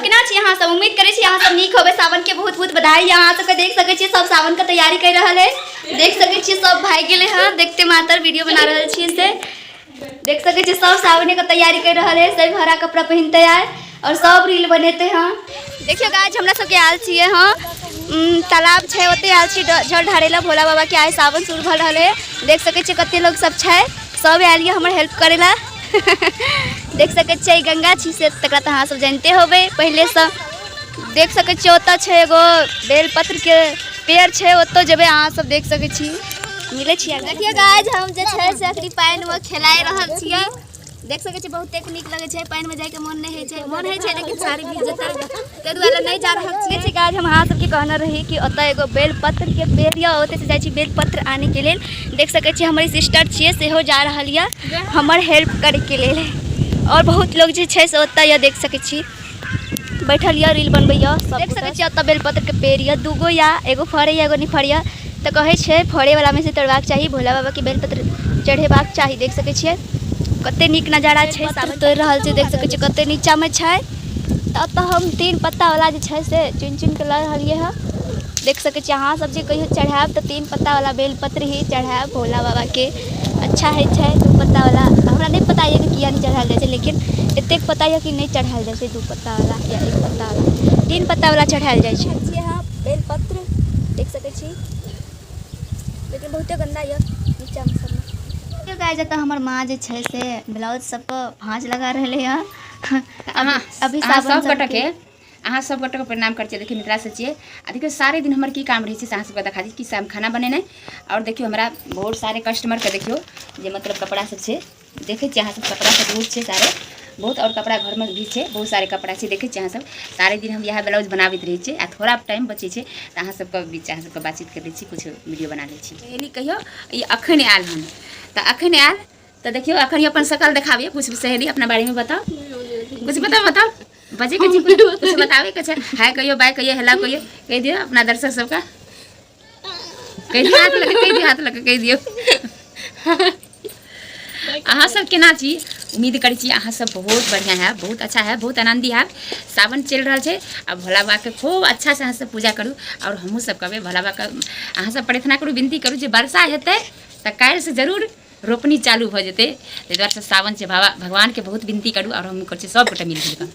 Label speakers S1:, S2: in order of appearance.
S1: सब केना छी अहाँ सब? उम्मीद करै छी अहाँ सब नीक होबै। सावन के बहुत बहुत बधाई। अहाँ सबके देख सकै छी सब सावन के तैयारी कर रहल है। देख सकै छी सब भागि गेलै हँ, देखते मातर वीडियो बना रहल छी से। देख सकै छी सब सावने के तैयारी कर रहल है, सब हरा कपड़ा पहिन तैयार और सब रील बनेते हँ। देखियो गाइस, हमरा सबके आयल छियै हँ, तालाब छै ओते आयल छी जल ढारे ला भोला बाबा के। आइ सावन शुरू भऽ रहल है। देख सकै छियै कते लोग सब छै, सब आयल यऽ हमर हेल्प करे ला। देख सकै छियै गंगा छी से तकरा तऽ अहाँ सब जानते होबै पहिलेसँ। देख सकै छियै ओतऽ छै एगो बेलपत्र के पेड़ छै, ओतऽ जेबै अहाँ सब देख सकै छी। मिलै छियै। देखियौ गाइस, हम जे छै से अखनी पानिमे खेलाइ रहल छियै। देख सकै छियै बहुते नीक लगै छै। पानिमे जाइके मोन नहि होइ छै, मोन होइ छै लेकिन साड़ी भीज जेतै ताहि दुआरे नहि जा रहल छियै। छै गाइस, हम अहाँ सबके कहने रही कि ओतऽ एगो बेलपत्रके पेड़ यऽ, ओतऽसँ जाइ छी बेलपत्र आनैके लेल। देख सकै छियै हमर सिस्टर छियै, सेहो जा रहल यऽ हमर हेल्प करैके लेल। आओर बहुत लोग जे छै से ओतऽ यऽ, देख सकै छी बैठल यऽ, रील बनबै यऽ सब। देख सकै छियै ओतऽ बेलपत्रके पेड़ यऽ, दूगो यऽ, एगो फड़ै यऽ एगो नहि फड़ै यऽ। तऽ कहै छै फड़ैवलामे से तोड़बाक चाही, भोला बाबाके बेलपत्र चढ़ेबाक चाही। देख सकै छियै कते नीक नजारा छै। सावन तोड़ि रहल छै, देख सकै छियै कते नीचामे छै। तऽ ओतऽ हम 3 पत्तावला जे छै से चुनि चुनि कऽ लऽ रहलियै हँ। देख सकै छियै अहाँ सब जे कहियो चढ़ायब तऽ 3 पत्तावला बेलपत्र ही चढ़ायब भोला बाबाके, अच्छा होइ छै। 2 पत्तावला हमरा नहि पता यऽ कि किया नहि चढ़ायल जाइ छै, लेकिन एतेक पता यऽ कि नहि चढ़ायल जाइ छै 2 पत्तावला या 1 पत्तावला, 3 पत्तावला चढ़ायल जाइ छै। अहाँ बेलपत्र देख सकै छी, लेकिन बहुते गन्दा यऽ नीचामे सबमे। गाइस, एतऽ हमर माँ जे छै से ब्लाउज सबके भाँज लगा रहलै हँ।
S2: अहाँ
S1: अभी
S2: अहाँ
S1: सावन
S2: सब गोटे
S1: सबके
S2: के अहाँ सब गोटे के प्रणाम करै छियै। देखियौ मिथिला से छियै आ देखियौ सारे दिन हमर की काम रहै छै से अहाँ सबके देखा दी कि हम खाना बनेनाइ। और देखियौ हमरा बहुत सारे कस्टमर के देखियौ जे मतलब कपड़ा सब छै, देखै छियै अहाँ सब कपड़ा सब बहुत छै सारे बहुत, और कपड़ा घरमे भी छै, बहुत सारे कपड़ा छै। देखै छियै अहाँ सब सारे दिन हम इएह ब्लाउज बनाबैत रहै छियै आ थोड़ा टाइम बचै छै तऽ अहाँ सबके बीच अहाँ सबके बातचीत करि दै छी, कुछ वीडियो बना लै छी। सहेली कहियौ ई अखन आयल हन तऽ अखन आयल तऽ देखियौ अखन ई अपन शकल देखाबियौ। कुछ सहेली अपना बारेमे बताउ, कुछ बताउ बताउ बजे के छै, कुछ बताबे के छै। हाय कहियो, बाय कहियो, हेलो कहियो, कहि दियौ अपना दर्शक सबके, कहि दियौ, हाथ लगे कहि दियौ, हाथ लगे कहि दियौ। अहाँ सब केना छी? उम्मीद करै छी अहाँ सब बहुत बढ़िया है, बहुत अच्छा है, बहुत आनंदी है। सावन चलि रहल छै आ भोला बाबा के खूब अच्छा से अहाँ सब पूजा करू और हमहूँ सब कहबै भोला बाबा के अहाँ सब प्रार्थना करू, विनती करू जे वर्षा हेतै तऽ काल्हि से जरूर रोपनी चालू भऽ जेतै। ताहि दुआरे से सावन छै, बाबा भगवान के बहुत विनती करू और हमहूँ करै छी सब गोटे मिल जुलि कऽ।